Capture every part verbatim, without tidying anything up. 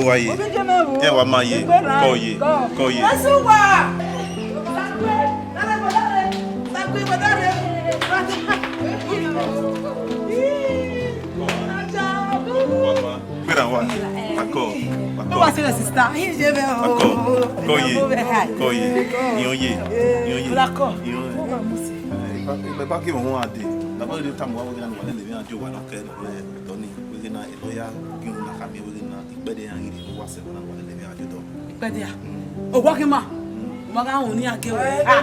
Wa ye. Ẹ wa ma ye. Kọ ye. Kọ ye. Ẹsùn wa. Gbera wa. Akọ. Akọ. Wa se sister. Akọ. Kọ ye. Kọ ye. Iyan ye. Iyan ye. Iyan ye. Ẹ ba ke wọn ade. Na ba de tamu wa wẹ na wa le le mi ajo wa na kẹ na wẹ dọni wẹ na e lawyer gi unu na khama wẹ na ikpẹdẹ iran ghi rhie ne uwa sẹ na wa le le mi ajo dọ. Ikpẹdẹ a? Owa khin ma. Wa gha họn ne iran gie wẹ. Ẹ,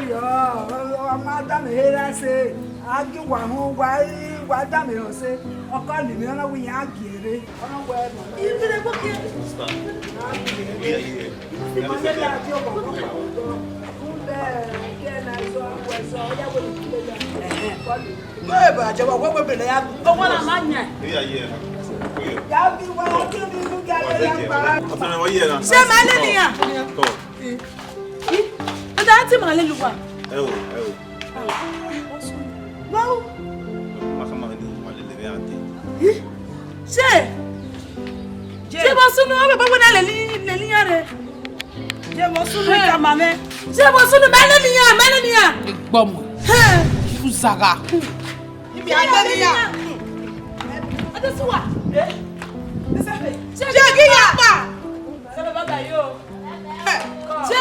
ọ ma da mẹ here ẹse. A gie uwa họn, wa i, wa da mẹ ọse. Ọkọ ne mẹ, ọ na wẹ iran gie rre. Ọ na wẹ. Ibire gbokie. Ọtẹn mwẹ, wa ye ẹre na. Ṣé màá lè nìyà? Kọ. Ẹ, ẹ dá tí màá lè lùwà. Ẹ o, ẹ o. Wọ́n. Ma ka ma ni wa lele vbe ante. Ṣé? Ṣé mo sunu ọmọ bàbá wẹ́n náà lè ní, lè ní yàrá? Ṣé mo sunu ìka màmẹ́? Ṣé mo sunu màá lè nìyà, màá lè nìyà? Gbọmọ. Hẹ. Ifu zaga. Ibi ayé nìyà. Adéṣúwà. Ṣé kí yà pa? Ṣé bàbá yóò? Ṣé,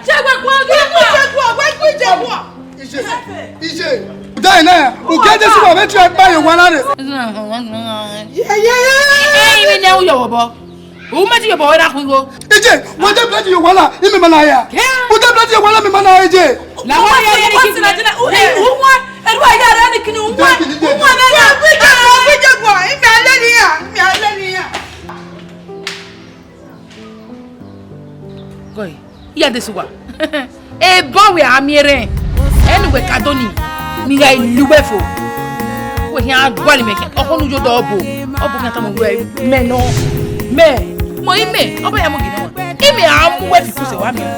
ṣé gbogbo ọdún wà? Gbogbo ọdún wà. Ije, ije. Dai na, u ke de suwa be try pa yo wala re. Ye, ye, ye. Eh, eh, imi ne u yo bo. U ma ti yo bo na kun go. Ije, wo de bloody yo wala, imi ma na ya. Yeah. U de bloody yo wala, mi ma na ya, ije. La wa ya ya ni kini. U, eh, u wa, e wa ya ra ni kini, u wa. U wa na na. Imi aleliya, imi aleliya. Gọe, iye Adesuwa. Ebọ wẹ a miẹn rẹn. Ẹnu wẹ ka do ni, ne I gha lu wẹ fo. Wẹ khian gualọ mẹ khian, ọkhọ ne u yo dọ ọbo. Ọbo khian tama wẹ mẹ nọ. Mẹ, mọ imẹ, ọba ya mu gidi wa. Imẹ a mu wẹ fi kuse wa miẹn.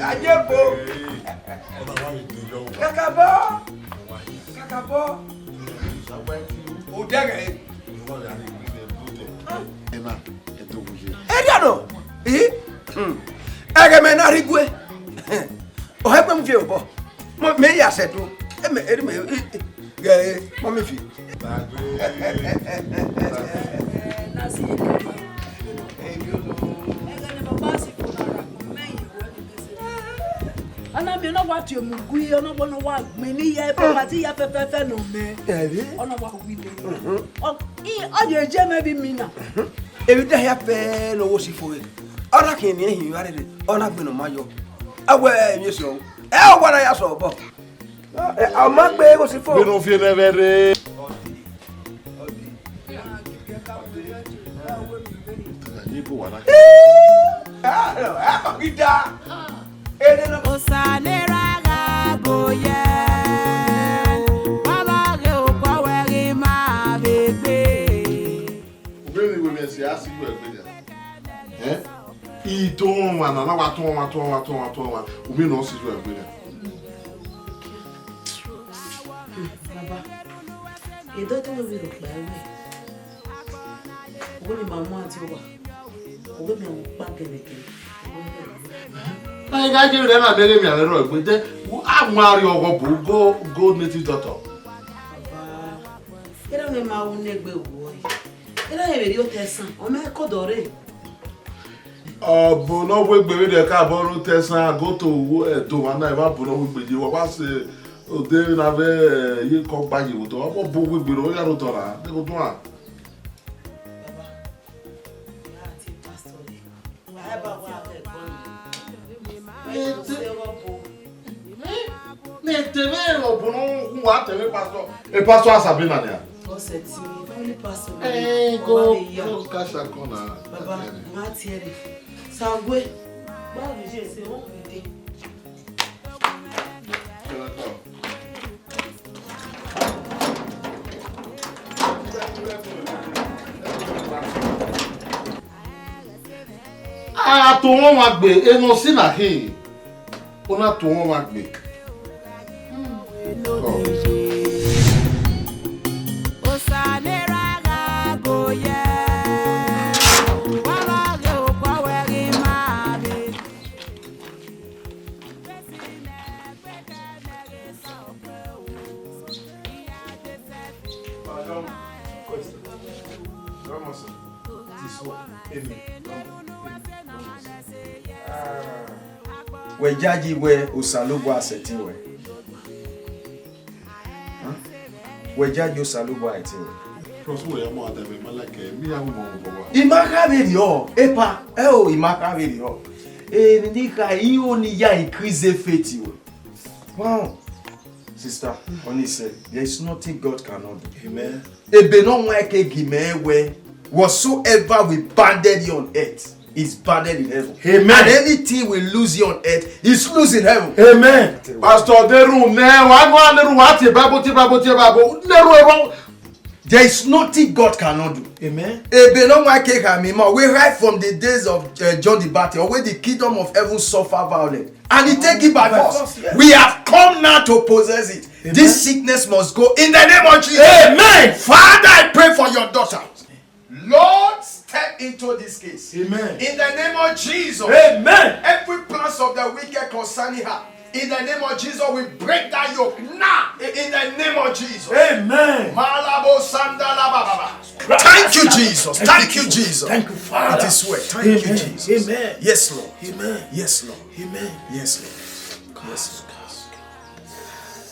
Aye bo. Kakabọ. Kakabọ. Odẹghe. Ena, ẹdẹ owu ye. Erriọ nọ. Ih. Hmm. Ẹghẹ mẹ na rhie igue. Ọ hẹ gbe mu viẹ obọ. Mọ, mẹ ya sẹ do. Ẹ mẹ, eri mẹ, i, i, ghẹ, mọ mi fi. Ọ na miẹn ne ọ wa tie mu gui, ọ na wa, ne ọ wa gbin ni ya fẹfẹfẹ, ya fẹfẹfẹ nọ mẹ. Ẹre? Ọ na wa wi le. Mhm. Ọ, i, ọ ye je mẹ vbe mi na. Emwi da hia fẹ ne ọ wo si fo re. Ọ na khian eni hin vbe arere, ọ na gbẹnnẹ ọ ma yọ. A wẹ emwi eso. Ẹ, ọ wa na ya sẹ obọ. Ẹ, ọ ma gbe igho si fo. Vbene ọ viẹ nẹ vbe rre. Ẹ, ẹ, ọ ghi da. Osanera gha gbe oyẹ, wa ma ghe okọ wẹ ghi ma vbe gbe. Vbene iwẹ mwẹ ẹse a si iwẹ egbe nian. Ẹ? I tọn ọmwa na, na wa tọn ọmwa, tọn ọmwa, tọn ọmwa, tọn ọmwa. U miẹn ne ọ si iwẹ egbe nian. Baba, edọtọ mwẹ vbe rhọkpa ẹre. Ọghe ne ima mu adi owa, ọghe mẹ ọkpa gẹnẹgẹnẹ. Na i gha ye rẹ na miẹn ghe mẹ rẹ rọ egbe, de a mu a rrie ọghọ bu go, go native doctor. Baba, erha mwẹ ma ru ne egbe ruẹ. Erha mwẹ vbe rrie otọ ẹsan, ọ ma kọdọ rre. Ọbo ne ọ wegbe vbe dẹ ka bọ rre otọ ẹsan, go to ẹdo mwa na, evba ọbo ne ọ wegbe ye, wa wa se ode na vbe ye kọ gba ye vbe otọ, ọbo bu wegbe rre, ọ ya rre otọ na, de ko tun a. Baba, ya ti pastor le. Wa ba wa ke gbọ. Ete. Mẹ te vbe ọbo ne u wa tẹmwẹ pastor. E pastor Asabina nia. Ọ sẹ ti, only pastor. Eh, go, go cash account na. Baba, ma tiẹ re. Sangwe. Ba mi je se o de. You're welcome. A to mwẹ ọmwa gbe, enọ si na khin, u na to mwẹ ọmwa gbe. Pardon. Come on, sir. This one. Amen. Come on. Amen. Come on, sir. Ah. Wẹ yayi wẹ Osanobua sẹtin wẹ. Huh? Wẹ yayi Osanobua sẹtin wẹ. Bros, wẹ ya mu ada mẹ, ma like, eh, mi ya mu ọmọ baba. I ma kha vberriọ, epa, ẹ o, I ma kha vberriọ. Emwi ne I kha, I ho ne I ya increase faith wẹ. Wow. Sister, honestly, there is nothing God cannot do. Amen. Ebe ne ọ wan ke gi mẹ wẹ, whatsoever we bounded here on earth is bounded in heaven. Amen. And anything we lose here on earth is loose in heaven. Amen. Pastor, de rhunmwuda, wa nu a ne rhunmwuda tie Bible, tie Bible, tie Bible. Ne rhunmwuda. There is nothing God cannot do. Amen. Ebe ne ọ wan ke khama ima, we right from the days of, uh, John the Baptist, or when the kingdom of heaven suffer violence, and he take it by force. By force, yes. We have come now to possess it. Amen. This sickness must go in the name of Jesus. Amen. Father, I pray for your daughter. Lord, step into this case. Amen. In the name of Jesus. Amen. Every plans of the wicked concerning her, in the name of Jesus, we break that yoke now. In the name of Jesus. Amen. Malabo sandala bababa. Thank you, Jesus. Thank you, Jesus. Thank you, Father. It is well. Thank you, Jesus. Amen. Yes, Lord. Amen. Yes, Lord. Amen. Yes, Lord. Yes,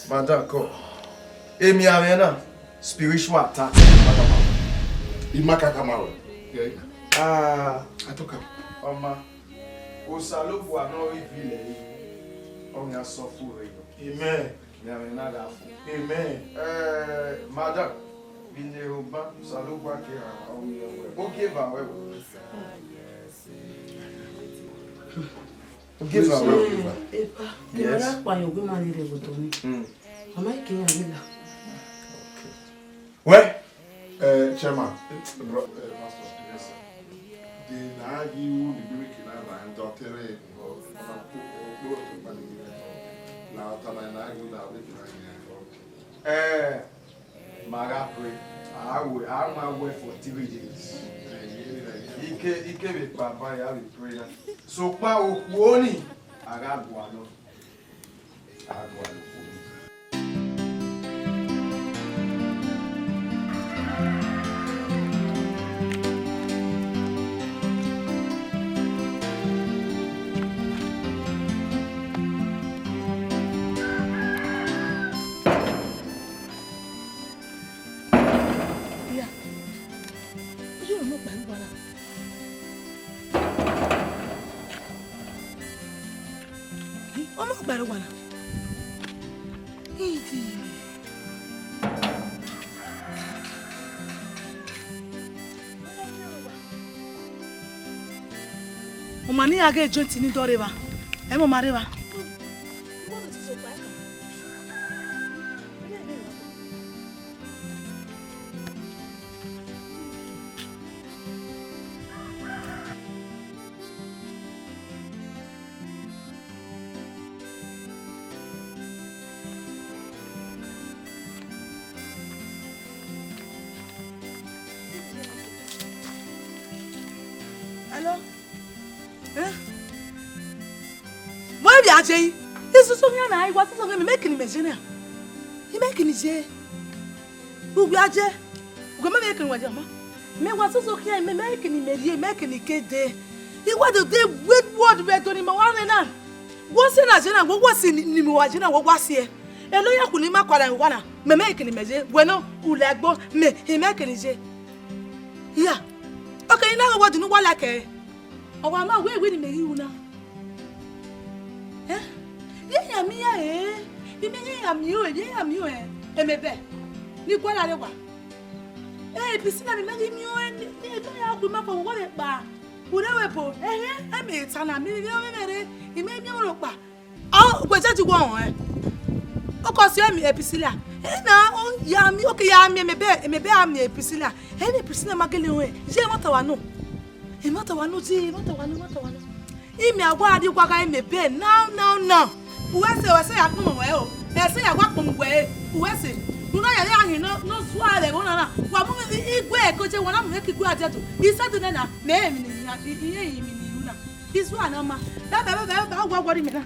Lord. Madam, come. Emi avbe na spiritual attack. I ma kaka ma wẹ. Ah, I talk am. Ọma, Osanobua ne ọ rhie ibi lẹ re, ọ ghi a sọ fo rre yọ. Amen. Mẹ avbe na gha fo. Amen. Eh, madam, vbe ne Osanobua ke ra, ọ ghi rẹn wẹ, ogieva wẹ wẹ. Ogieva wẹ wẹ. Epa, kevbe a ra kpa yan ogi ma ni rre vbe odọ ni. Mm. Mama ke yan ghi la. Wẹ? Eh, chairman, bro, eh, pastor, yes, sir. De na ghi ru ni bi wiki na na doctor, eh, na kpo, kpo, kpo, kpo, na ta na na ghi na wiki na ghi. Eh, ma gha pray. A wẹ, a ma wẹ for three days. Ike, ike vbe kpa ba ya vbe pray na. Sokpan okhuo ni, a gha gualọ. A gualọ okhuo ni. Iya, oye ọmọ gba ẹre uwa na. Ọmọ gba ẹre uwa na. Idi. Ọma ne iran ghe joint ni dọ rre evba, ẹ i mwẹ ọma rre evba. Hello? Eh? Vbọ ẹ vbe a je yi? Isusu khian na, I wa soso khian, mẹ, mẹ kini mẹ je na. I mẹ kini je. Uwẹ a je. Uwẹ mẹ, mẹ kini wa je ma. Mẹ wa soso khian, mẹ, mẹ kini mẹ rhie, mẹ kini ke dee. I wa do dee word vbe do ni ma wa mwẹ na. Wọ si na je na, wọ wa si ni, ni mẹ wa je na, wọ wa si ẹe. Eno ya khu ni ma kua ra wa na. Mẹ, mẹ kini mẹ je. Wẹ nọ, u la ẹgbo, mẹ, I mẹ kini je. Iya. Okay, I na ghe word ne u wa like ẹre. Ọ wa ma wẹ wẹ ne imẹ ghi ru na. Eh? Vbe iran miẹn ẹre? Imẹ iran miẹn ọẹn, vbe iran miẹn ọẹn? Emebẹ ne I gualọ rre owa. Eh, Priscilla, mẹ, mẹ ghi miẹn ọẹn, ne, ne I do ya khu ima fo, wẹ vbe kpa. U rre vbe ebo, ẹhẹn, ẹmwẹ ta na, mẹ, mẹ, mẹ, mẹ rre, imẹ miẹn ọẹn rhọkpa. Ọ, wẹ judge wẹ ọẹn. Ọ kọ si ẹmwẹ Priscilla. Ẹ na, ọ ya miẹn, okay, ya miẹn Emebẹ, Emebẹ a miẹn Priscilla. Ẹ ne Priscilla ma gele ruẹn, ye emọtẹn wa nọ. Emọtẹn wa nọ, ye emọtẹn wa nọ, emọtẹn wa nọ. Imẹ a wa rrie owa gha imẹ ebe now, now, now. Uwẹ sẹ, uwẹ sẹ ya kpọnmwẹ ruẹ o. Ẹsẹ ya wa kpọnmwẹ ruẹ, uwẹ sẹ. U na ya vbe gha hin ne ọ zua vbe ẹvbo na na. Wa mu igue ẹko je, wa na mu mwẹ ke igue adiadio. Isadu nẹ na, mẹ i re emwi ne I ya, I, I re emwi ne I ru na. I zua na ma. Bye, bye, bye, bye, bye, wa worry mẹ na.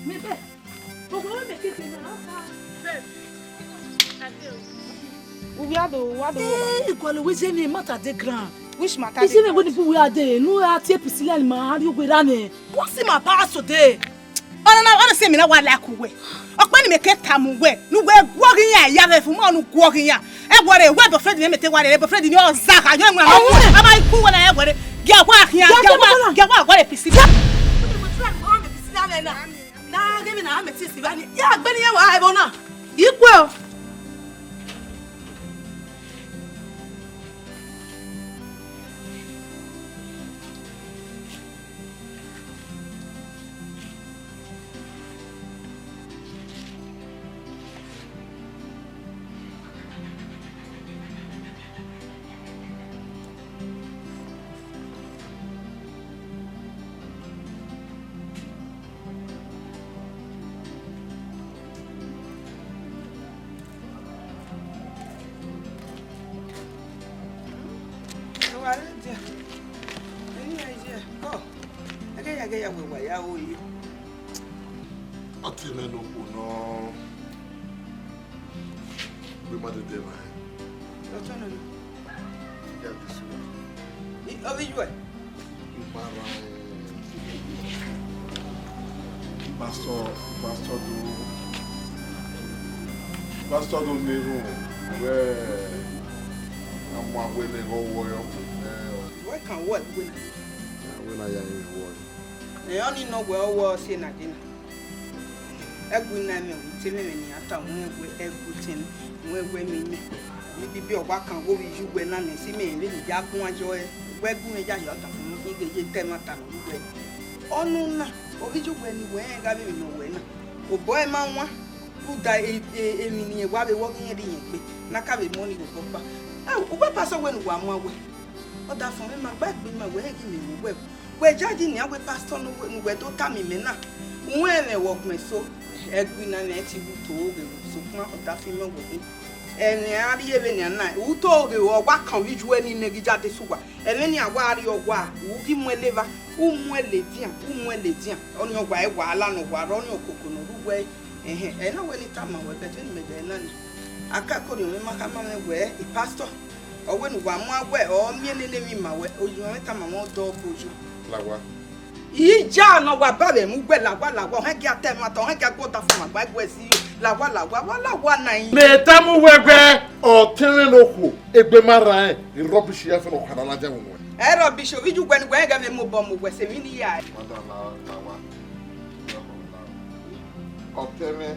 Mẹ bẹ, okhuo mẹ keke na, how far? Babe, I dey o. Uwẹ a do, uwẹ a do. Ee, igualọ wẹ zẹ ne matter dey ground. Which matter dey ground? Izẹ mẹ wẹ ni bu wẹ a dey, ne u ra tie Priscilla ni ma rrie owa ra nẹ. What's in my past today? Ọna na, ọna sẹ mẹ na wa like uwẹ. Ọkpa ni mẹ ke tama uwẹ, ne uwẹ guọghọ iran ya vbe fun, ma ọna guọghọ iran. Ẹ wọrẹ, wẹ boyfriend mẹ mẹ te wa rre, boyfriend ni ọ za kha, yọ ẹmwẹ. Ọwọ. A ma ku wẹ na ẹ wọrẹ. Gia wa khian, gia wa, gia wa wọrẹ Priscilla. Priscilla mẹ na. Na ghe mẹ na mẹ ti si ba ni. Ya gbe ni ya wa ẹvbo na. Ikue o. Wa rre dia. Ẹi ya ye, kọ. Ẹghẹ ya, ẹghẹ ya wẹ wa ya ro yi. Ọ te mwẹ ne okhuo nọ. Wẹ ma dede rran. Ọtọ nọ. Ya de so. I, ọ vbe yuẹ? Ipara, eh, pastor, pastor do, pastor do ne erhunmwu, wẹ, a mu avbe ne ghe ọwọrọ, eh, wẹ kan wẹ wẹ na. Wẹ na ya rin wẹ. Ẹ, ọnii nọ wẹ ọwọrọ si na dee na. Ẹgu na mẹ, u te mwẹ emwi ne iran ta, u wẹ ẹgu te mwẹ, u wẹ emwi mẹ. Ni bibi ọwa kan ghe ovbi iyuwẹ na nẹ, si mẹ vbene I ya guan yọ ẹe, wẹ gu mwẹ ya hia ọdafẹn, I ghe ye ta ẹmwata ne ovbi uwẹ. Ọnọna, ovbi iyuwẹ ne uwẹ rẹn gha vbe emwi ne ọ wẹ na. Obọ ẹre ma wan, rhunmwuda e-, e-, emwi ne irẹn wa vbe wẹ ọghe irẹn rhie irẹn gbe, ne a ka vbe mu ọnii vbe obọ ọkpa. Ẹo, uwẹ pastor wẹ ne uwa muan wẹ. Ọdafẹn mwẹ ma gba egbe ima, wẹ rẹn ghi mẹ mu wẹ. Wẹ jaji nian wẹ pastor ne uwẹ, ne uwẹ do tama imẹ na, u rẹn ẹmwẹ vbe ọgbẹn eso, ẹgu na mwẹ ti ru to ghe vbe sokpan ọdafẹn mwẹ wẹ. Ẹmwẹ a rrie vbenian na, u to ghe ọwa kan vbe iyuẹ ni nẹ ghi ya de sẹ uwa. Ẹmwẹ ni a wa rrie ọwa, u ghi mu ẹlẹ evba, u mu ẹlẹ edian, u mu ẹlẹ edian. Ọnii ọwa ẹre wa la ne ọ wa rre, ọnii ọkoko ne ọ rre uwẹ. Ẹhẹn, ẹ na wẹ ne I tama wẹ, but vbene imẹ dẹ na ni, a ka kọ orhiọn mwẹ ma khama mwẹ wẹ, e pastor, ọ wẹ ne uwa muan wẹ, ọ miẹn nene emwi ma wẹ, orhiọn mwẹ tama mwẹ ọdọ ọbo yo. Lawa. Ija ne ọ wa ba vbe mu wẹ lawa, lawa, ọ hẹn gia ta ẹmwata, ọ hẹn gia gbe ọdafẹn ma gba gu ẹzi yo, lawa, lawa, wa lawa na yin. Mẹ tama uwẹ wẹ, ọtẹn mwẹ ne okhuo, egbe ma rran rẹn, rubbish ya fẹnẹ ọkada ladian vbe unu. Ẹ rubbish, ovbi iyuwẹ ne uwẹ rẹn ghẹ mwẹ mu obọ mu wẹ, sẹ emwi ne I ya. Madam, lawa, lawa. Ọtẹn mwẹ,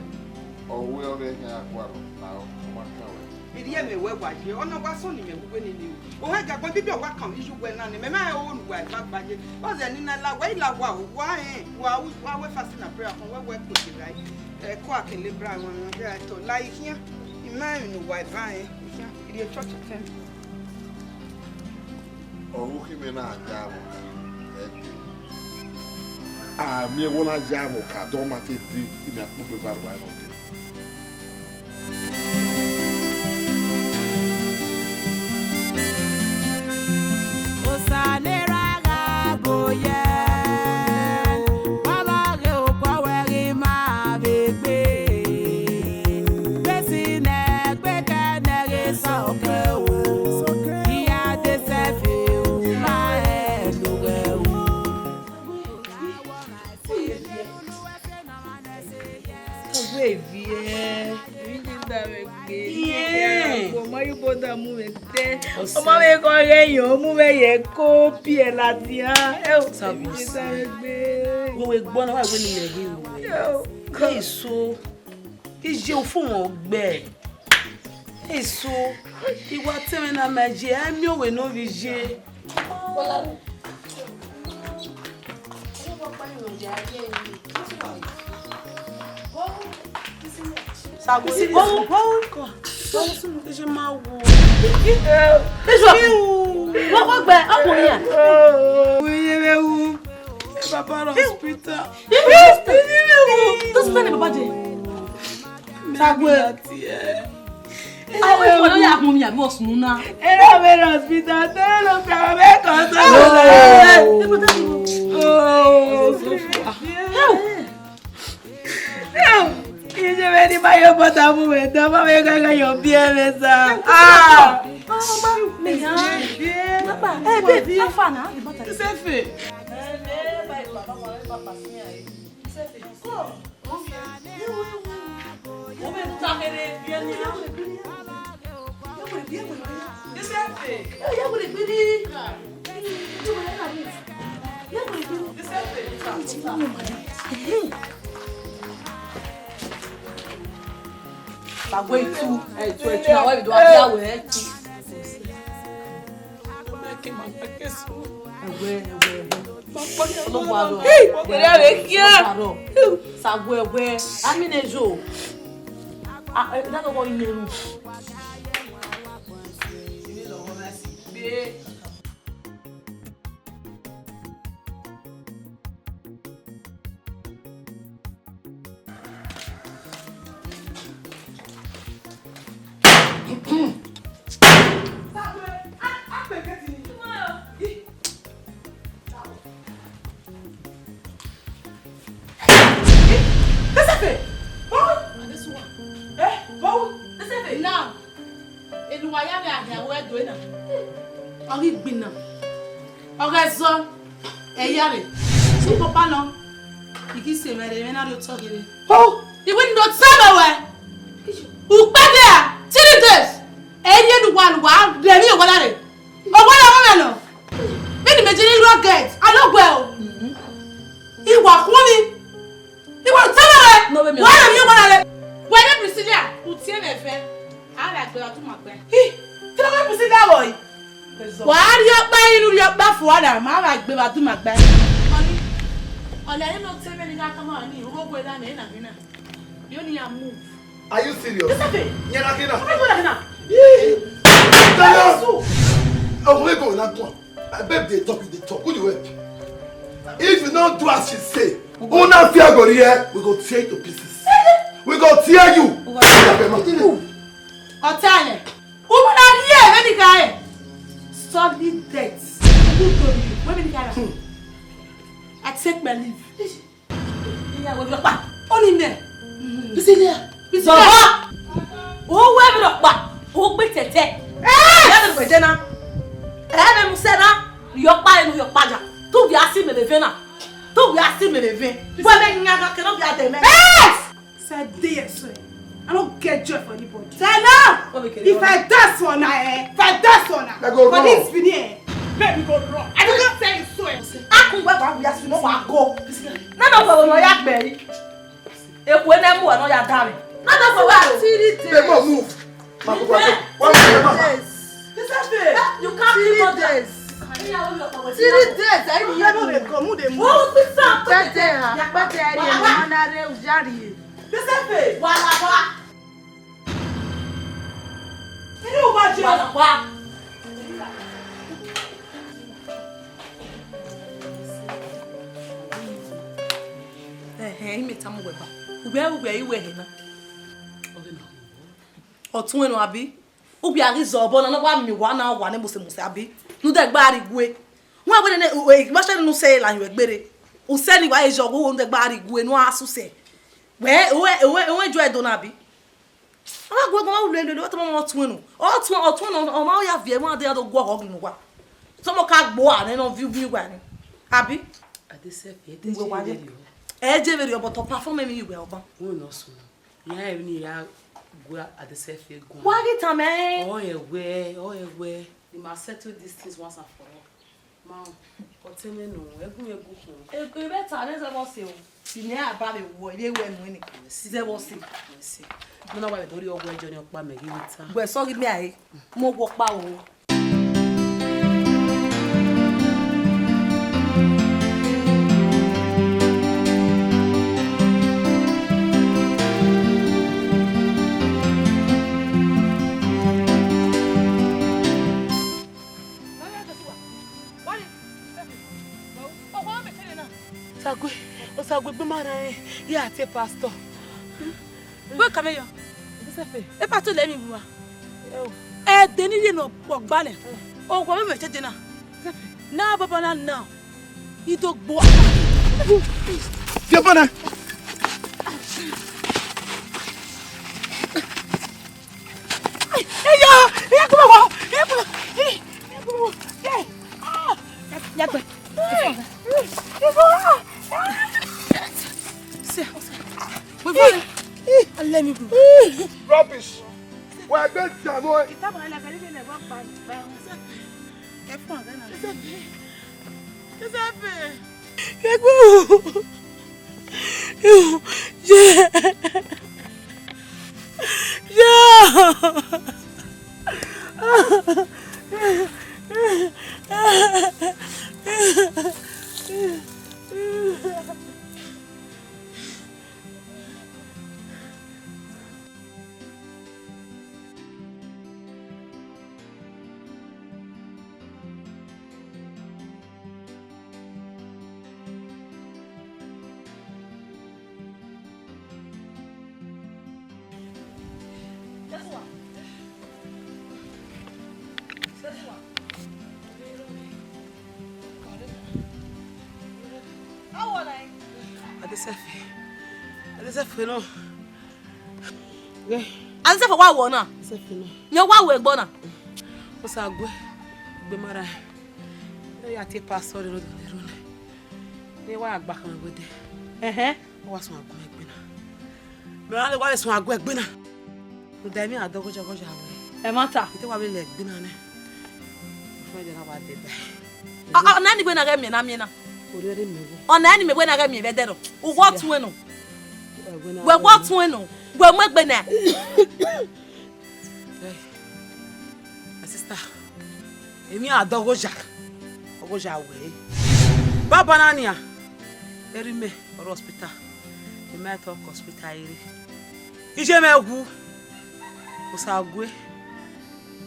ọ wẹ ọghe ẹhian gualọ, na ọ ma kan wẹ. Erriọ mwẹ wẹ wa ye, ọ na wa sọn ne imẹ vbe uwẹ nene o. Ohẹn ga gbọn bibi ọwa kan vbe iyuwẹ na nẹ, mẹ ma rẹn oro ne uwa eva gba ye. Ọ zẹ ne I na la wa, I la wa o, wa rẹn, wa, wa wẹ fasting and prayer kan, wẹ wẹ kpete gha yi. Ẹ, ko a kele bra wan, wan, ya tọ, la I khian, I ma rẹn emwi ne uwa eva rẹn, I khian, I rhie church ten. Ọvbokhan imẹ na ya vbe ọka, ẹ dee. A miẹn wẹ ọ na ya vbe ọka, dọ ma te dee, imẹ a kpogbe ba rua nọ dee. Osa ne ra gha gbe oyẹ, wa vbe ghe okọ wẹ ghi ma vbe gbe. Vbe si nẹ gbe kẹ nẹ ghe sẹ ọkẹ o, I ya de sẹfe u ma hẹ lowẹ o. Ọgua eviẹ. Emwi ni da mwẹ gbe. Yeah. Ọmọ yi bo da mu mwẹ te. Ọmọ mwẹ kọ ghẹ yan, ọ mu mwẹ ye ko piẹ ladian. Ẹ o, emwi ni da mwẹ gbe. Wẹ wẹ gbọ na, wa wẹ ne imẹ ghi ru wẹ. Ẹ o. Ke eso. Iye ufumwẹ ọgbẹ. Eso. Iwa tẹmwẹ na ma ye, a miẹn owẹ ne ovbi iye. Bola. Ẹ wọ pa irun ya ye. Wo. Vbọ, vbọ, vbọ. Ẹ jọ, vbọ, vbọ gbẹ, ọ kò yin. Uye vbe wu. Baba hospital. Iye vbe wu. Hospital ni baba je. Sague. Awe, ọdọ ya kpọnmwẹ ya, vbe ọ sunu na. Erha vbe hospital, te lo ka vbe ko so. Oh, so far. Iye vbe ni ma yo bọta mu mwẹ, dọ ma vbe gha gha yo biẹ mwẹ sa. Ah. Mama, me ya. Papa, eh, babe, how far na? Isefe. Ba wẹ itu, ẹ, itu, ẹ, itu, na wẹ do a dia wẹ itu. Ẹwẹ, ẹwẹ, ẹwẹ. Ọlọgbarọ. Hey, wẹrẹ vbe kia. Ọlọgbarọ. Sague ẹwẹ. Ami ne yo. A, ẹ, da do wọ ine ru. Now, enu wa ya vbe ahian wẹ do na. Ọ ghi gbinna. Ọ ghe zọ, ẹ ya rre. Sẹ papa nọ, I ghi sẹ mwẹ rre, mwẹ na rhie otọ ghe rre. Oh! I wẹ ne otọ mwẹ wẹ. Ukpẹdẹ a, three days. Ẹ rhie ne uwa, ne uwa rhie emwi owa na rre. Owa na mwẹ nọ. Vbene imẹ je ne rugged, a no wẹ o. I wa khuọnmwi. I wa otọ mwẹ wẹ. No, wẹ mi. Wa rhie emwi owa na rre. Wẹ ne Priscilla, u tie mwẹ vẹ. A gha gbe vbe a du ma gbe. Hi, te na wẹ Priscilla vbọ yi? Wa rhie ọkpa inu rhie ọkpa fua na, ma gha gbe vbe a du ma gbe. Ọni, ọni ẹre ne ọ te mwẹ ne I gha tama ọni, u gho gu ẹre na, na, na. Yo ni ya move. Are you serious? Yes, sir. Nyẹ na kina. Ọmọ ẹgbẹ́ na kina. Yee. Tell you. Ọmọ ẹgbẹ́ na kina. Babe dey talk, you dey talk. Who you help? If you no do as she say, una fear go here, we go tear you to pieces. We go tear you. Ọtẹn. Umu na rhie vbene I gha re. Solid death. Umu do you. Wẹ vbene I gha ra. Hmm. I take my leave. Iya wẹ rhiọkpa. Ọni nẹ. Priscilla. Priscilla. Zọbọ. O wẹ vbe rhiọkpa. O gbe tẹtẹ. Eh! Ẹ vbe rhiọkpa na. Ẹ vbe mu sẹ na. Rhiọkpa enu rhiọkpa ya. Tu vbe a si mẹ vbe vẹ na. Tu vbe a si mẹ vbe vẹ. Wẹ vbe yan gha kẹ ne ọ vbe a dẹ mẹ. Eh! Sẹ de yẹ sẹ. I don't get joy for anybody. Tell her. If I dance for una, eh? If I dance for una, for this video, eh? Baby go run. I don't tell you so, eh? A kun wẹ wa wi asu no wa go. Na do fo no ya gbe yi. Eku ne mu wa no ya da mi. Na do fo wa. Three days. Babe, move. Ma ko wa. Three days. This is it. You can't keep on days. Three days. I need to go. Move, move. Who be some? Pete ha, pete ha, ni mana re ujari. This is it. Wala wa. Ini uwa je. Wala wa. Ẹhẹn, imẹ tama uwẹ ba. Uwẹ, uwẹ, iwẹ hẹ na. Ọtuẹn nọ, abi? Uwẹ a ghi zọ obọ na, ne ọ wa miẹn uwa na, wa ne mose mose, abi? Ne u dẹ gba rrie igue. Wọn wẹ nene, u, u, ma sẹ ne u sẹ la yọ ẹgbere. U sẹ ne wa ye zọ, u dẹ gba rrie igue, ne u a sẹ usẹ. Wẹ, wẹ, wẹ, wẹ ju ẹdo na, abi? Ọ ma gu ẹre, ọ ma ru lele, ọ tama ọmọ ọtuẹn nọ. Ọtuẹn, ọtuẹn nọ, ọ ma ya viẹ, ọ ma de ya do guọghọ ghi ne uwa. Sọmọ ka gbo a nẹ, ne ọ viọ ivbi uwa ni. Abi? Adesẹfi, ẹ te je vberriọ. Ẹ je vberriọ, but ọ perform emwi ye uwẹ ọban. Wẹ nọ sunu. Iran emwi ni ya gu Adesẹfi guan. Wa ghi tama ẹre. Ọ rẹn wẹ, ọ rẹn wẹ. We must settle these things once and for all. Ma, ọtẹn mwẹ nọ, ẹgu mwẹ gu khun. Ebe ta ne zẹ vbọ se o. Ti ne a ba vbe wọ, ivbi wẹ nu ni. Zẹ vbọ se. Mẹ na wa vbe do rhie ọgua ẹjọ ni ọkpa mẹ ghi vbe ta. Wẹ sọ ghi miẹn a re, mu ọgua ọkpa ro. Osague, Osague, egbe ma rran ẹn, ya tie pastor. Wẹ ka mwẹ yọ. Giuseppe. E pastor lẹ emwi vbe uwa. Eo. Ẹdẹ ne I rhie ne ọ gbalẹ. Owa mwẹ mwẹ te dee na. Giuseppe. Na baba na na. I do gbo. Viẹ ọba na. Eyo, eyo, kuma wo, eyo, kuma, eyo, kuma wo. Eh, ah, ya, ya gbe. Let me go. Rubbish. Wa gbe jamo. Ita ba la gari ne wa pa. Ẹ fún àgbẹ̀ náà. Giuseppe. Kegbe. Yeah. Yeah. Adesefe. Adesefe nọ. Adesefe wa wọ na. Adesefe nọ. Yẹn wa wọ ẹgbọ na. Osague, egbe ma rran ẹn. Ne ya tie pastor rre ne ọ do ne rre nẹ. Ne wa gba khama wẹ dẹ. Ẹhẹn. Ọ wa suẹn agbọn egbe na. Mẹ ra lẹ wa vbe suẹn agbọn egbe na. Rhunmwuda emwi a dọghe ọghe ọghe ya wẹ. Ẹmwata. I te wa vbe lẹ egbe na nẹ. Fẹn dẹ na wa dẹ ba. Ọ, ọ, ọna ni wẹ na ghẹ miẹn na miẹn na. Orhiọn rre mẹ wẹ. Ọna ni mẹ wẹ na ghẹ miẹn vbe ẹdẹrọ. Uwẹ ọtuẹn nọ. Wẹ wẹ ọtuẹn nọ. Wẹ mu egbe nẹ. Hey, my sister, emwi a dọghe ọghe ọghe ya wẹ. Baba na nian, erha imẹ ọre hospital, I ma tọ ke hospital rre. Iye mwẹ wu, Osague,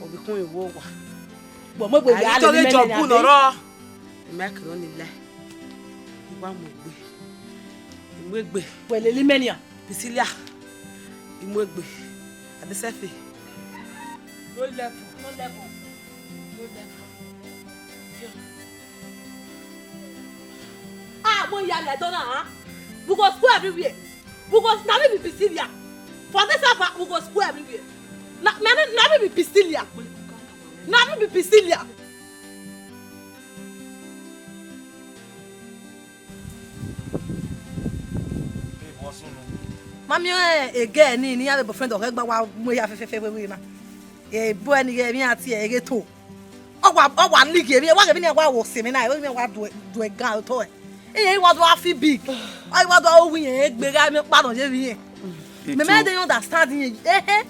ọ vbe khun vbe owa. Wẹ mu egbe. A ya ghi tọ lele ghe imẹ nẹ Jọb na ne ọ dee rrọọ, I ma kere ọnii la, I wa mu egbe, I mu egbe. Wẹ lele imẹ nian. Priscilla, I mu egbe. Adesefe. No level, no level, no level. Ah, mo ya lẹ dọ na, huh? We go school everywhere. We go, na me be Priscilla. For this hour, we go school everywhere. Na, na, na me be Priscilla. Na me be Priscilla. Ma miẹn egẹ ni, ne iran vbe boyfriend ọghẹ gba wa mu eha fẹfẹfẹ vbe na. E boy ni ghẹ emwi iran tie ẹre ghe to. Ọ wa, ọ wa like emwi, wa ghe emwi na wa wo se emwi na, emwi wa do, do gan otọ ẹ. Iran wa do a feel big. Ọ wa do a wu iran egbe gha emwi ọkpa nọ ye emwi iran. Mẹ mẹ dey understand iran. Ehe.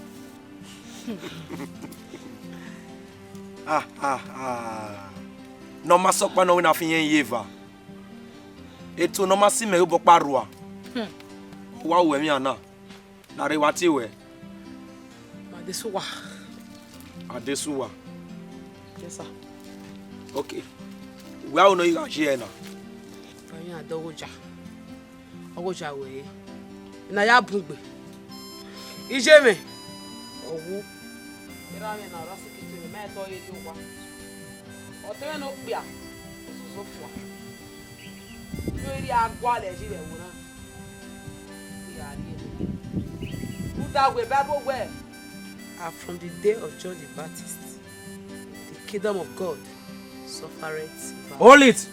Ah, ah, ah. Ne ọ ma sẹ ọkpa ne ọ wẹ ne a fi irẹn ye eva. Eto ne ọ ma si mẹ ghe obọ ọkpa rua. Hmm. Ọ wa ru ẹmwẹ na, ne a rre wa tie wẹ. Adesuwa. Adesuwa. Yes, sir. Okay. Wẹ a ro ne ọ ghi gha ye ẹre na? Ọghe iran dọghe oja. Ọghe oja wẹ re. Ne a ya bun gbe. Iye mwẹ. Ọ wu. Erha mwẹ na, ọ ra sikito mwẹ, ma tọ rhie ye owa. Ọtẹn mwẹ ne okpia, ozozo fua. Vbe ọ rhie a gualọ ẹre vbe ẹvbo na, I gha rhie. Rhunmwuda wẹ Bible wẹẹ, "And from the day of John the Baptist, the kingdom of God suffereth violence." Hold it!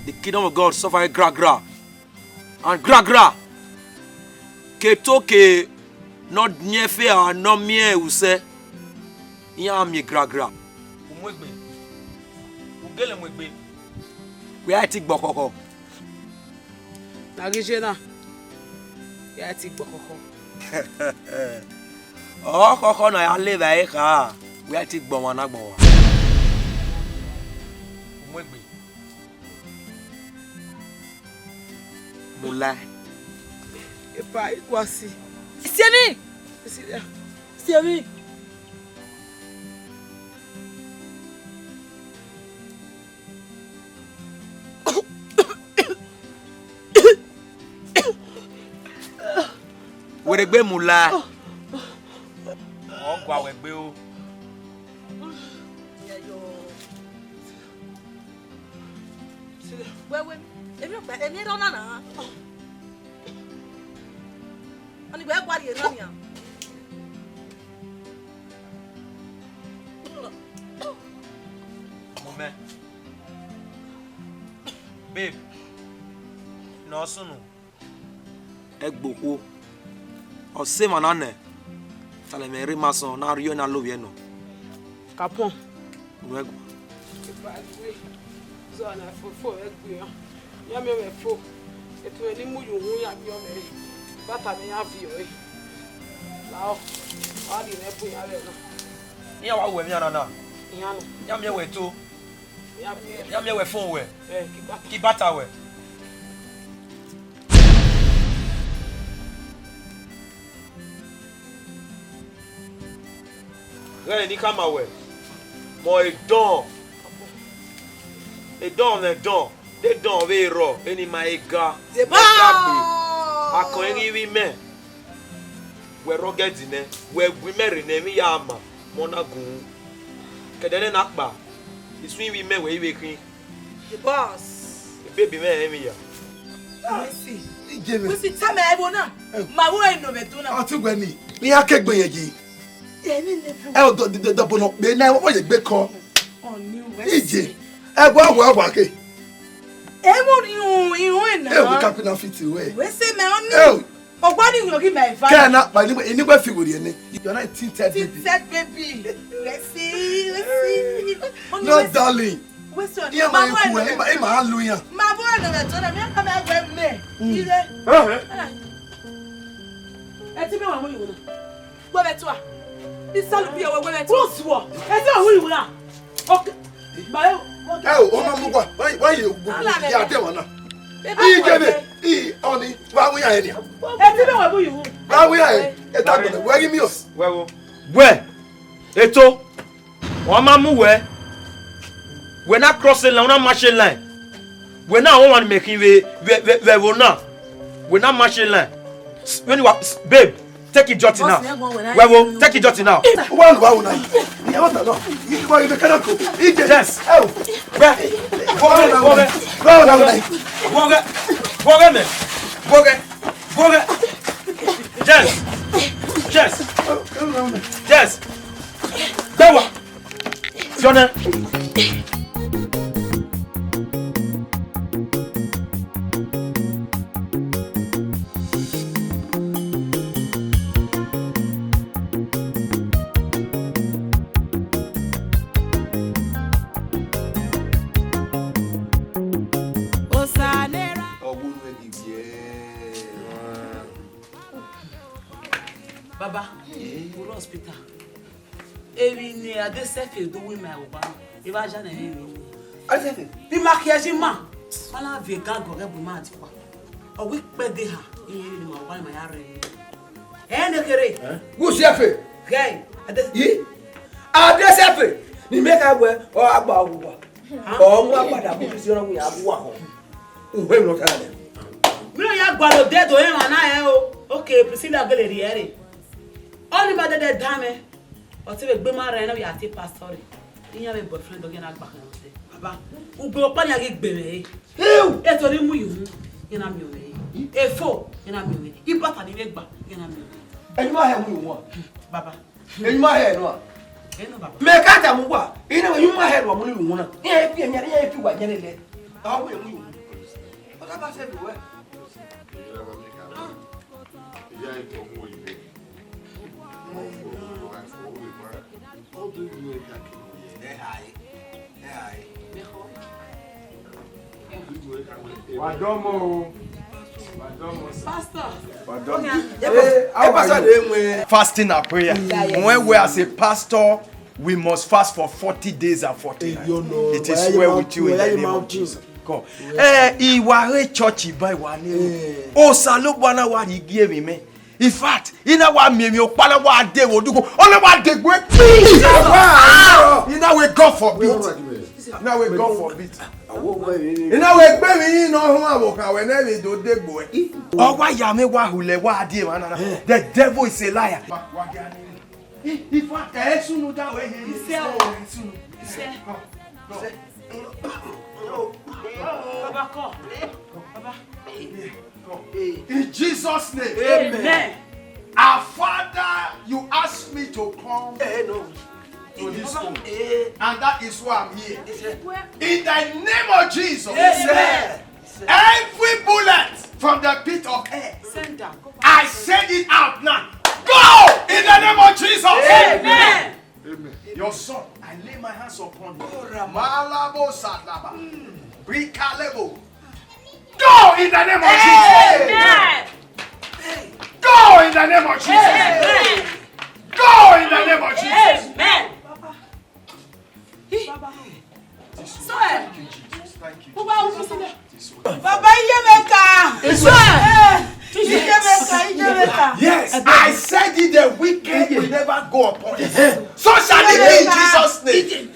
The kingdom of God suffereth gragra. And gragra, ke to ke ne ọ miẹn efe ra ne ọ miẹn usẹ, iran miẹn gragra. U mu egbe, u gele mu egbe. Wẹ a i ti gbe ọkhọkhọ. Ne a ghi ye na, wẹ a i ti gbe ọkhọkhọ. Ọkhọkhọ ne a ya le evbare kha, wẹ a i ti gbe ọmwa na agbọn uwa. U mu egbe. Mu la. Epa, I gua si. Si emwi. Si emwi. Wẹ rhegbe mu la. Ọ gua wẹ gbe o. Wẹ wẹ, emwi ọkpa, emwi erha ọna na. Ọni wẹ gua rhie erha nian. Mumẹ. Babe, ne ọ sunu. Ẹgbokhuo, ọ sẹ emwa na nẹ, talẹ mwẹ rre ima sọn ne a rhie ọna lovbiẹ nọ. Kapọn. Unu ẹguae. Zọ na fofo ẹgbẹe. Ya miẹn mwẹ fo. Etu mwẹ ni mu ye uhunmwu ya miẹn mwẹ re. Bata mwẹ ya viọ re. Lahọ, ọ ghi mwẹ bu iran vbe na. Iran wa ru emwi na na. Iran nọ. Ya miẹn wẹ to. Ya miẹn wẹ fo wẹ. Ẹ, ke ibata. Ke ibata wẹ. Ghẹ ne I khama wẹ, mẹ ọre edọnrọn, edọnrọn mwẹ edọnrọn, de edọnrọn vbe rrọọ, eni ma he ga, mẹ ga gbe, akọn i ghi vbe imẹ, wẹ rre ọgẹdẹ nẹ, wẹ gu imẹ rre ne emwi ya ma, mẹ ọ na gun. Ke ẹdẹ nẹ na kpa, I suẹn ivbi imẹ wẹ i vbe khin. The boss. Baby mwẹ rẹn emwi ya. Wesi. Ije mwẹ. Wesi, tama ẹvbo na. Eh. Ma vbo ẹre ne ọ vbe do na. Ọtẹn uwẹ ni, ne iran ke gbe yẹn yi. Emwi ne bu. Ẹ o dọ, dọ, dọ, dọ, bọ nọ kpe na, wọ ye gbe kọ. Ọni Wesi. Ije. Ẹ wa, wa, wa ke. Ẹ mo ri irun, irun ẹ na. Ẹ o, kapina fiti wẹ. Wesi mẹ ọni. Ẹ o. Ọgbọ ni yọ ghi mẹ eva. Kẹ na kpa ni, ni wẹ fi wẹrẹ nẹ. You are not tinted baby. Tinted baby. Wesi, Wesi. Ọni No, Wesi. Darling. Wesi ọni. Iye ma Ma ku bo ẹ, ẹnẹ. Ma, ma lu yan. Ma bo ẹnẹ rẹ tọ na, mi a ma wẹ mẹ. Mm. Ire. Eh, eh. Ẹ ti mẹ wa mu iwu na. Wẹ vbe tua. Isalu bi ẹwẹ wẹ vbe tua. Close wọ. Ẹ ti wa mu iwu na. Okay. Ba yo. Ẹ o, ọ ma mu wa. Why, why you go? Ala mẹ Ya ba. De wa na. Ẹ ba Iye wẹ. Kebe. I ọni. Wa wi ya enia. Ẹ ti mẹ wa mu iwu. Wa wi ya e. Ẹ ta gbọdọ. Wẹ gi mi o. Wẹ wo. Wẹ. Eto. Ọ ma mu wẹ, wẹ na cross line, ọ na match line. Wẹ na wan mẹ khin vbe, vbe, vbe, vbe ẹvbo na. Wẹ na match line. S-, when you are, s-, babe, take it dirty now. Wẹ wo, take it dirty now. Wa lu wa wo na. Ni wa ta lọ. Ni wa ibe kana ko. Ije. Yes. Ẹ o. Wẹ. Wọ wẹ, wọ wẹ. Wa wo na wo na. Wọ wẹ. Wọ wẹ mẹ. Wọ wẹ. Wọ wẹ. Yes. Yes. Yes. Gbe wa. Fiọnẹ. Baba, urhu hospital. Emwi ne Adesẹfe do ru ima ẹvbo ọgba na, evba ya nẹ emwi. Adesẹfe? Vbe ima khiẹ ye ima, ma na viọ egan gọghẹ bu ima dikua. Ọ wẹ ikpẹdẹ eha, emwi ne ima ọgba na ma ya rre. Ẹ ne kherhe. Gu Sẹfe. Ghẹ, Adesẹfe. Yi? Adesẹfe, ne imẹ kha wẹ, ọ gha gba owa. Ọ mu agbada bu isi ọnọ wẹ ya gu uwa họn. Uwẹ emwi ne ọ ta na nẹ. Mẹ ne ọ ya gualọ odẹ do rẹn emwa na rẹn o. Okay, Priscilla gele rhie ẹre. Ọni ma dẹdẹ dan mwẹ. Ọ te vbe gbe ma rẹn ne ọ ya tie pastor rre. Iran vbe boyfriend ọ ghi na gba khẹ ọtẹ. Baba, ugbe ọkpa ni a ghi gbe mwẹ re. Eto ni mu iwu, iran na miẹn mwẹ re. Efo, iran na miẹn mwẹ re. Ibata ni vbe gba, iran na miẹn mwẹ re. Ẹyin ma hẹ mu iwu a? Baba. Ẹyin ma hẹ nọ a? Ẹ nọ, baba. Mẹ ka tama uwa, iran ẹyin ma hẹ nọ a mu iwu na. Iran fi, iran fi wa yẹn lẹ. A mu iwu. Ọ ta ba sẹ vbe wẹ. Wa dọmọ o. Wa dọmọ. Pastor. Wa dọmọ. Hey, how are you? Fasting and prayer. When we as a pastor, we must fast for forty days and forty nights. It is well with you in the name of Jesus. Come. Eh, I wa re church iba, I wa ni. Osanobua na wa rhie gie mwẹ. In fact, I na wa miẹn emwi ọkpa na wa de vbe odugbo, ọ na wa de egbe. I na wẹ God forbid. Na wẹ God forbid. Awo wẹ rere. Ina wẹ gbe mi yin nọ họn avbe okhan wẹ ne vbe do degbo ẹ. Ọ wa ya mwẹ wa hulẹ wa die emwa na na. The devil is a liar. Wa, wa dia ni. In fact, ẹ sunu da wẹ he. Isẹ o. Ẹ sunu. Isẹ. Come, come. Baba, come. Baba. In Jesus' name. Amen. Our Father, you asked me to come Eh, no. to this home. Eh, And that is why I'm here. Yes, sir. In the name of Jesus, Amen. Every bullet from the pit of hell, Send down. I send it out now. Go in the name of Jesus. Amen. Amen. Your son, I lay my hands upon you. Malabo Sadaba. Rikalebo. Go in the name of Jesus. Amen. Go in the name of Jesus. Amen. Go in the name of Jesus. Amen. So, eh, Thank you, Jesus. Thank you, Jesus. Baba, iye mẹ ka. Yes, I said it, the wicked will never go upon it. So shall it be in Jesus' name.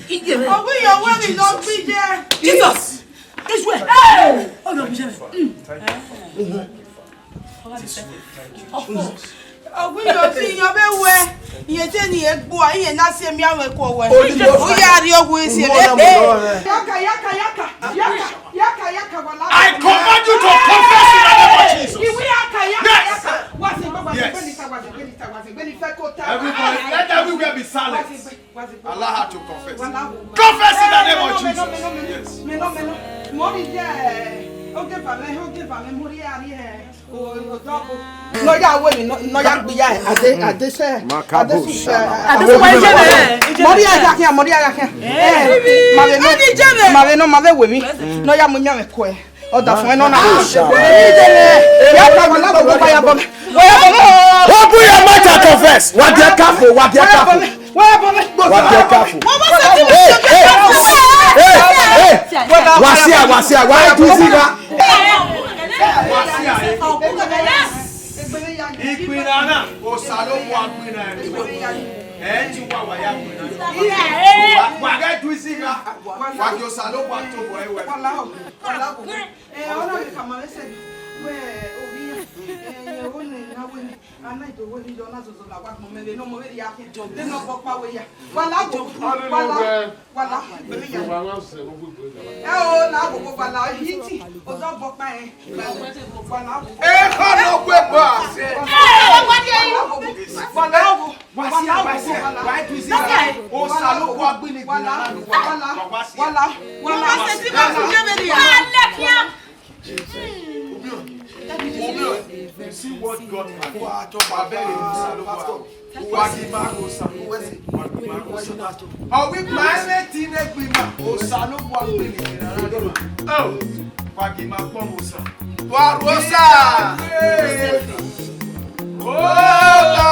Ọgwẹ yọ wẹ mi lọ gbi jẹ. Jesus. Hey! Thank you, Father. Thank you, Jesus. Ọgwẹ yọ ti yan vbe wẹ. Iye te ni egbua, iye na si emianmwẹ kuọ wẹ. Holy Ghost. Uya rrie ọgwẹ si ebe. Yaka, yaka, yaka, yaka, yaka, yaka, wala. I command you to confess in the name of Jesus. Iwe yaka, yaka, Yes. yaka. Wa se gbagba, Yes. gbeni ta, wa se gbeni ta, wa se gbeni fẹ ko ta. Everybody, let everywhere be silent. Wa se gbe, wa se gbe. Allow her to confess. Wala. Confess in the name of Jesus. Yes. Mẹ nọ, mẹ nọ, mẹ nọ. Mori ye, oge va mẹ, oge va mẹ, mori a rrie. Nọ ya wẹ mi, nọ ya gbe ya, ade, ade sẹ, ade su sẹ. Ade su wa ije mẹ. Mori ya gha khian, mori ya gha khian. Eh, ma vbe nọ, ma vbe nọ, ma vbe wẹ mi. Nọ ya mu emianmwẹ kuẹ. Ọdafẹn nọ na. Ya ka wala bọ, ya bọ. Open your mouth and confess. Wa dia kafo, wa dia kafo. Wa dia kafo. Hey, hey, hey, hey. Wa sia, wa sia, wa tu isi gha. Wa sia. Igbinna na, Osanobua gbinna ẹre. Ẹ ti wa wa ya gbinna. Wa, wa ghẹ tu isi gha. Wa gie Osanobua tobọ ẹre wẹ. Wala o, wala o. Eh, ọna vbe khama mwẹ sẹ, wẹ, ovbi iran, eh, rẹn vbene a wẹ nẹ, a na do wẹ ne ọ na zozo la wa gbọn mẹ vbe ne ọmọ vbe rhia khian, vbene ọ bọ ọkpa wẹ ya. Wala, wala, wala, vbe ya. Ẹ o, na gbogbo wala, ọ yi ti, ozọ bọ ọkpa ẹn, wala. Ekhọe ne ọ gbe ba sẹ. Wala, wala. Wa sia, wa sia, wa tu isi gha. Osanobua gbinna igbinna na. Wala, wala, wala. Wa sia, wa sia. Wa sia. You see what God can do. Wa bẹghe Osanobua. Wa gi ima ghe Osa. Wa gi ima ghe Osa. Ọ wẹ ima ẹmwẹ ti ne gbe ima. Osanobua gbinna igbinna na. Oh, wa gi ima kpọnmwẹ Osa. Wa ru Osa. Ola.